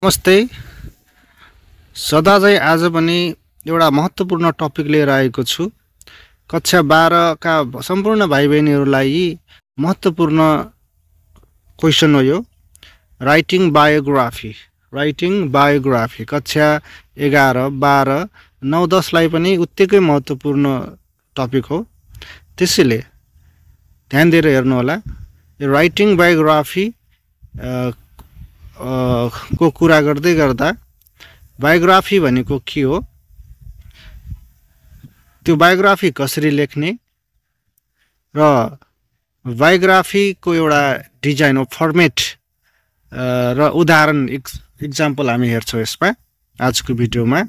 नमस्ते। सदाझै आज पनि एउटा महत्त्वपूर्ण टपिक लिएर आएको छु। कक्षा 12 का सम्पूर्ण भाइ बहिनीहरूलाई महत्त्वपूर्ण क्वेसन हो यो। राइटिङ बायोग्राफी कक्षा 11, 12, 9, 10 लाई पनि उत्तिकै महत्त्वपूर्ण टपिक हो। त्यसैले ध्यान दिएर हेर्नु होला। यो राइटिङ बायोग्राफी को कुरा गर्दै गर्दा बायोग्राफी भनेको के हो, त्यो बायोग्राफी कसरी लेख्ने र बायोग्राफीको एउटा डिजाइन हो, फर्मेट र उदाहरण इक्जाम्पल हामी हेर्छौँ यसमा आजको भिडियोमा।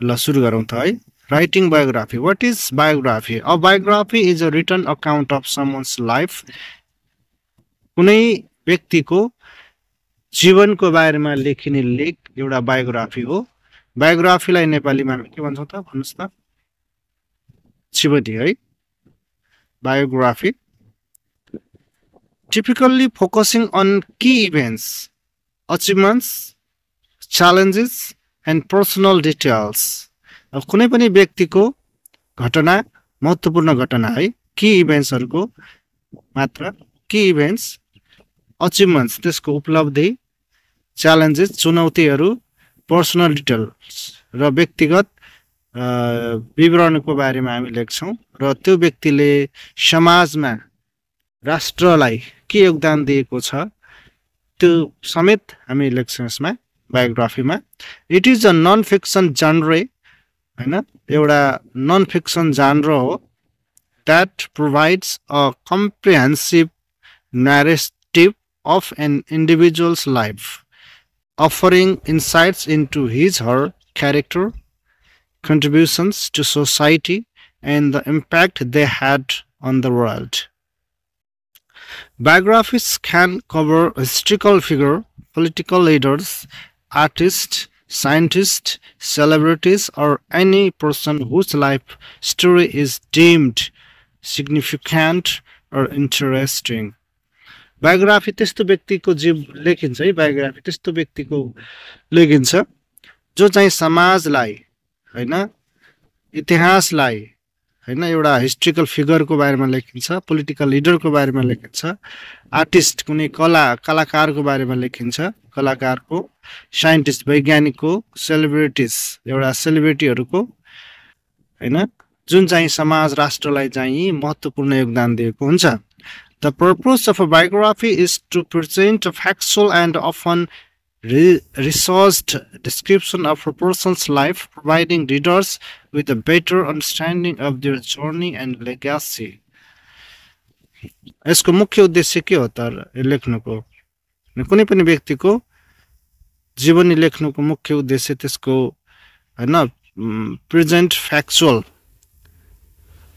ल सुरु गरौँ त है। Writing biography. What is biography? A biography is a return account of someone's life. कुनै व्यक्तिको जीवनको बारेमा लेखिने लेख एउटा बायोग्राफी हो। बायोग्राफीलाई नेपालीमा हामी के भन्छौँ त, भन्नुहोस् त? जीवनी है, biography. Typically focusing on key events, achievements, challenges and personal details. अब कुनै पनि व्यक्तिको घटना, महत्त्वपूर्ण घटना है, की इभेन्ट्सहरूको मात्र, की इभेन्ट्स, अचिभमेन्ट्स त्यसको उपलब्धि, च्यालेन्जेस चुनौतीहरू, पर्सनल डिटेल्स र व्यक्तिगत विवरणको बारेमा हामी लेख्छौँ र त्यो व्यक्तिले समाजमा, राष्ट्रलाई के योगदान दिएको छ त्यो समेत हामी लेख्छौँ यसमा, बायोग्राफीमा। It is a non fiction genre हैन, एउटा नन फिक्सन जानर हो। That provides a comprehensive narrative of an individual's life, offering insights into his her character, contributions to society, and the impact they had on the world. Biographies can cover historical figures, political leaders, artists, scientists, celebrities, or any person whose life story is deemed significant or interesting. Biography त्यस्तो व्यक्तिको लेखिन्छ है, biography त्यस्तो व्यक्तिको लेखिन्छ जो चाहिँ समाजलाई हैन, इतिहासलाई हैन, एउटा हिस्ट्रिकल फिगरको बारेमा लेखिन्छ, पोलिटिकल लिडरको बारेमा लेखिन्छ, आर्टिस्ट कुनै कलाकारको बारेमा लेखिन्छ, कलाकारको, साइन्टिस्ट वैज्ञानिकको, सेलिब्रिटिज एउटा सेलिब्रिटीहरूको हैन, जुन चाहिँ समाज राष्ट्रलाई चाहिँ महत्त्वपूर्ण योगदान दिएको हुन्छ। The purpose of a biography is to present a factual and often researched description of a person's life, providing readers with a better understanding of their journey and legacy. यसको मुख्य उद्देश्य के हो त लेख्नुको? कुनै पनि व्यक्तिको जीवनी लेख्नुको मुख्य उद्देश्य त्यसको हैन प्रेजेन्ट फ्याक्चुअल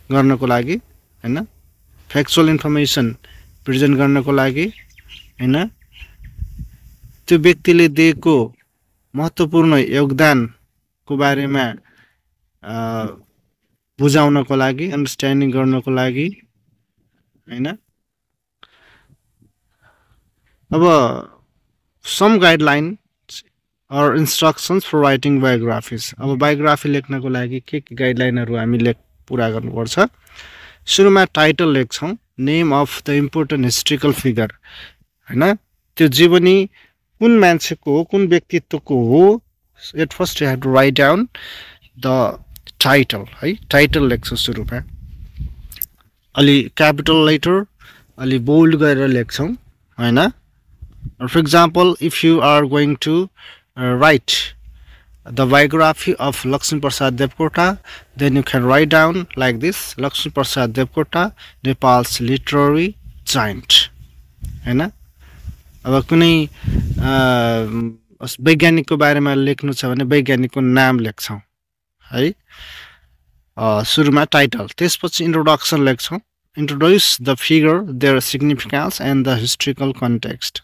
गर्नको लागि, हैन, फ्याक्चुअल इन्फर्मेसन प्रेजेन्ट गर्नको लागि, हैन, त्यो व्यक्तिले दिएको महत्त्वपूर्ण योगदानको बारेमा बुझाउनको लागि, अन्डरस्ट्यान्डिङ गर्नको लागि, हैन। अब some guidelines or instructions for writing biographies. अब बायोग्राफी लेख्नको लागि के गाइडलाइनहरू हामीले पुरा गर्नुपर्छ? सुरुमा टाइटल लेख्छौँ, name of the important historical figure, हैन, त्यो जीवनी कुन मान्छेको हो, कुन व्यक्तित्वको हो। At first you have to write down the title है, टाइटल लेख्छौँ सुरुमा, अलि क्यापिटल लेटर, अलि बोल्ड गरेर लेख्छौँ, हैन। For example, if you are going to write the biography of Lakshmi Prasad Devkota, then you can write down like this: Lakshmi Prasad Devkota, Nepal's literary giant, हैन। अब कुनै वैज्ञानिकको बारेमा लेख्नु छ भने वैज्ञानिकको नाम लेख्छौँ है, सुरुमा टाइटल। त्यसपछि इन्ट्रोडक्सन लेख्छौँ, introduce the figure, their significance and the historical context.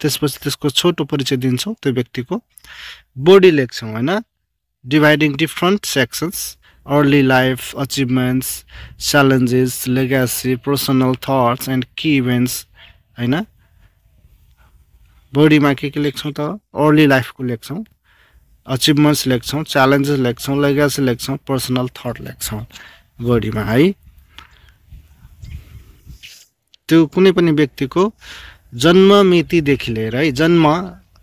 त्यसपछि त्यसको छोटो परिचय दिन्छौँ त्यो व्यक्तिको। बडी लेख्छौँ हैन, dividing different sections, early life, achievements, challenges, legacy, personal thoughts and key events, हैन। बडीमा के लेख्छौं त अर्ली लाइफको लेख्छौं अचिभमेन्ट्स लेख्छौं च्यालेन्जेस लेख्छौं लेगेसी लेख्छौं पर्सनल थट लेख्छौं बडीमा है त्यो कुनै पनि व्यक्तिको जन्म मितिदेखि लिएर है जन्म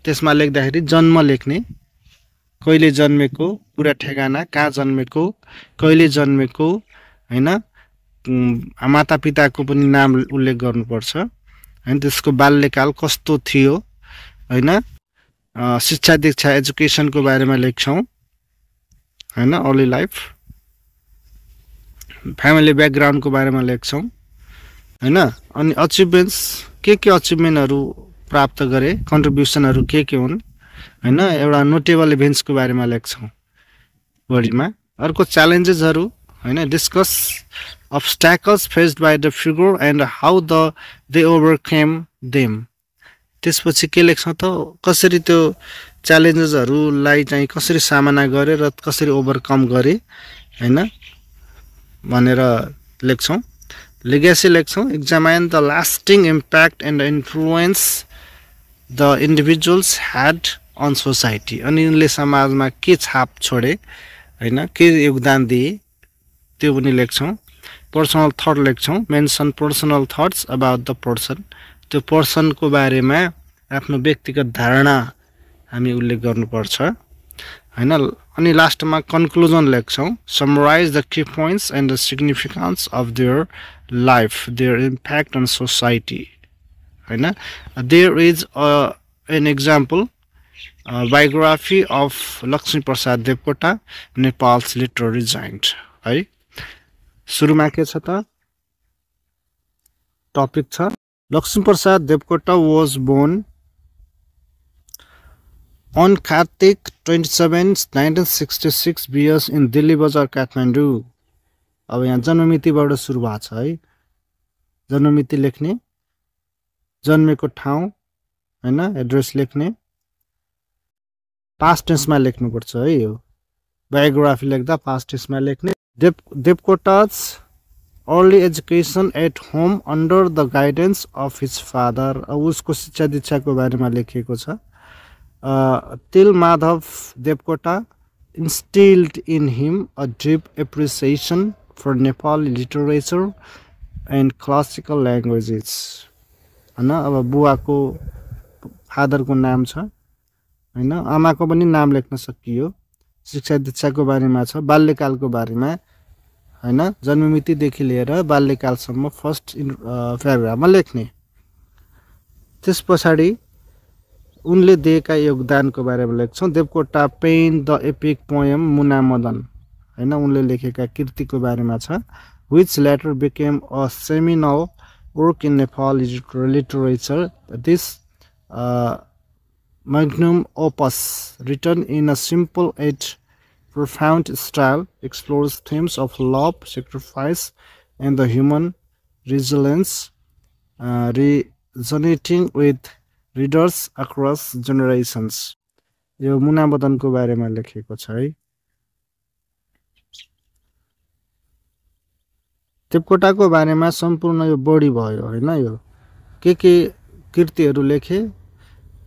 त्यसमा लेख्दाखेरि जन्म लेख्ने कहिले जन्मेको पुरा ठेगाना कहाँ जन्मेको कहिले जन्मेको हैन मातापिताको पनि नाम उल्लेख गर्नुपर्छ हैन त्यसको बाल्यकाल कस्तो थियो हैन शिक्षा दीक्षा एजुकेसनको बारेमा लेख्छौं हैन अर्ली लाइफ फ्यामिली ब्याकग्राउन्डको बारेमा लेख्छौं हैन अनि अचिभमेन्ट्स के अचिभमेन्टहरु प्राप्त गरे कन्ट्रिब्युसनहरु के हुन् हैन एउटा नोटेबल इभेन्ट्सको बारेमा लेख्छौं बडीमा अर्को च्यालेन्जेसहरु हैन discuss obstacles faced by the figure and how they overcame them त्यसपछि के लेख्छौं त कसरी त्यो च्यालेन्जेसहरुलाई चाहिँ कसरी सामना गरे र कसरी ओभरकम गरे हैन भनेर लेख्छौं लेगेसी लेख्छौं examine the lasting impact and influence the individuals had on society अनि उनले समाजमा के छाप छोडे हैन के योगदान दिए त्यो पनि लेख्छौं पर्सनल थट लेख्छौं mention personal thoughts about the person त्यो पर्सनको बारेमा आफ्नो व्यक्तिगत धारणा हामी उल्लेख गर्नुपर्छ हैन अनि लास्टमा कन्क्लुजन लेख्छौं summarise the key points and the significance of their life their impact on society हैन there is an example biography of Laxmi Prasad Devkota Nepal's literary giant है सुरुमा के छ त टपिक छ Lakshmi Prasad Devkota was born on Kartik 27, 1966 BS in Delhi Bazar, Kathmandu. अब यहाँ जन्ममितिबाट सुरु भएको छ है जन्ममिति लेख्ने जन्मेको ठाउँ हैन एड्रेस लेख्ने पास्ट टेन्समा लेख्नुपर्छ है यो बायोग्राफी लेख्दा पास्ट टेन्समा लेख्ने Devkota's early education at home under the guidance of his father उसको शिक्षा दीक्षाको बारेमा लेखिएको छ Till Madhav Devkota instilled in him a deep appreciation for Nepali literature and classical languages हैन अब बुवाको फादरको नाम छ हैन आमाको पनि नाम लेख्न सकियो शिक्षा दीक्षाको बारेमा छ बाल्यकालको बारेमा हैन जन्ममिति देखि लिएर बाल्यकालसम्म फर्स्ट प्याराग्राफमा लेख्ने त्यसपछि उनले दिएका योगदानको बारेमा लेख्छौं Devkota penned the epic poem Muna Madan हैन उनले लेखेका कृतिको बारेमा छ which later became a seminal work in Nepali literature this magnum opus written in a simple yet profound style explores themes of love sacrifice and the human resilience resonating with readers across generations यो मुना मदनको बारेमा लेखेको छ है देवकोटाको बारेमा सम्पूर्ण यो बढी भयो हैन यो के कृतिहरू लेखे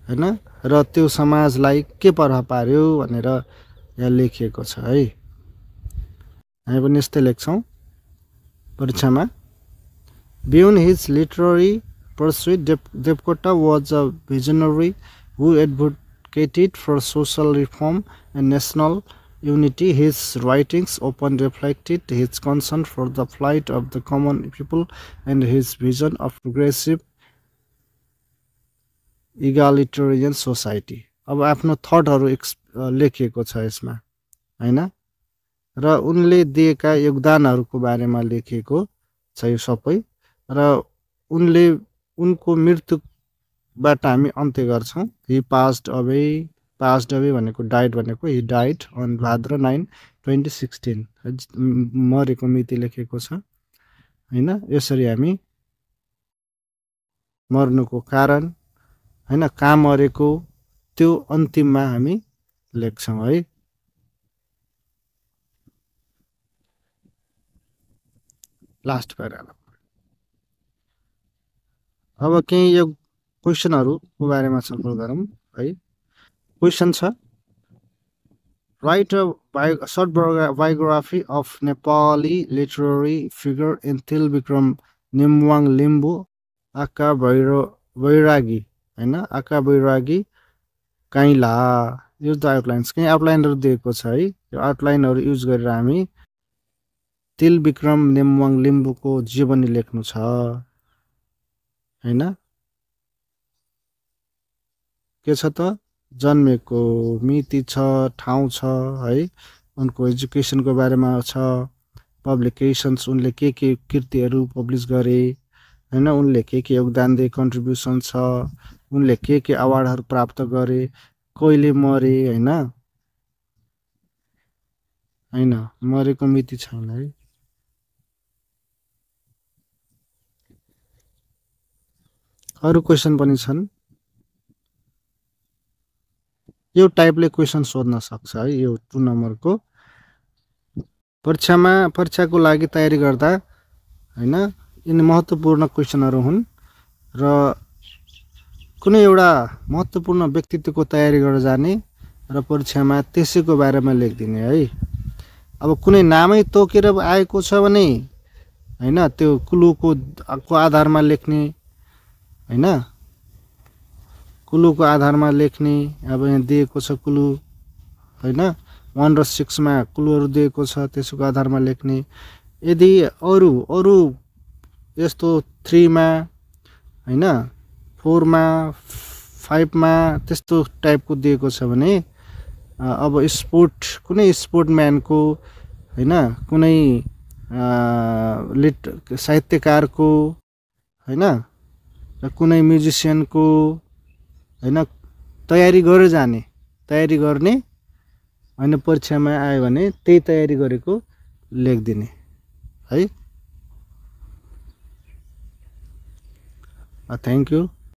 हैन र त्यो समाजलाई के प्रभाव पार्यो भनेर यहाँ लेखिएको छ है हामी पनि यस्तै लेख्छौं परीक्षामा beyond his literary pursuit Devkota was a visionary who advocated for social reform and national unity his writings often reflected his concern for the plight of the common people and his vision of progressive egalitarian society अब आफ्नो थटहरु लेखिएको छ यसमा हैन र उनले दिएका योगदानहरुको बारेमा लेखिएको छ यो सबै र उनले उनको मृत्युबाट हामी अन्त्य गर्छौं he passed away भनेको died भनेको he died on भाद्र 9 2016 मरेको मिति लेखेको छ हैन यसरी हामी मर्नुको कारण हैन कहाँ मरेको त्यो अन्तिममा हामी लेख्छौं है लास्ट प्याराग्राफ अब के यो क्वेशनहरुको बारेमा छलफल गरौँ है। क्वेशन छ Write a short biography of Nepali literary figure in Tilbikram Nimwang Limbu Aka Bairagi हैन आका बैरागी काइला युज द आउटलाइन्स कहीं आउटलाइनहरु दिएको छ है। यो आउटलाइनहरु युज गरेर हामी तिलबिक्रम नेमवाङ लिम्बुको जीवनी लेख्नु छ हैन। के छ त जन्मेको मिति छ ठाउँ छ है, उनको एजुकेसनको बारेमा छ, पब्लिकेशन्स उनले के कृतिहरू पब्लिश गरे हैन, उनले के योगदान दिए कन्ट्रिब्युसन छ, उनले के अवार्डहरू प्राप्त गरे, कहिले मरे हैन हैन मरेको मिति छैन है। अरु क्वेशन पनि छन्। यो टाइपले क्वेशन सोध्न सक्छ है। यो 2 नम्बरको परीक्षाको लागि तयारी गर्दा हैन यिनी महत्त्वपूर्ण क्वेशनहरु हुन् र कुनै एउटा महत्त्वपूर्ण व्यक्तित्वको तयारी गरेर जाने र परीक्षामा त्यसैको बारेमा लेख्दिने है। अब कुनै नामै तोकेर आएको छ भने हैन त्यो क्लुको आधारमा लेख्ने हैन, क्लुको आधारमा लेख्ने। अब यहाँ दिएको छ क्लु हैन 1 र 6 मा क्लुहरु दिएको छ, त्यसको आधारमा लेख्ने। यदि अरु यस्तो 3 मा हैन 4 मा 5 मा त्यस्तो टाइपको दिएको छ भने अब कुनै स्पोर्टम्यानको हैन कुनै साहित्यकारको हैन र कुनै म्युजिशियनको हैन तयारी गर्ने हैन परीक्षामा आयो भने त्यही तयारी गरेको लेख्दिने है। Thank you.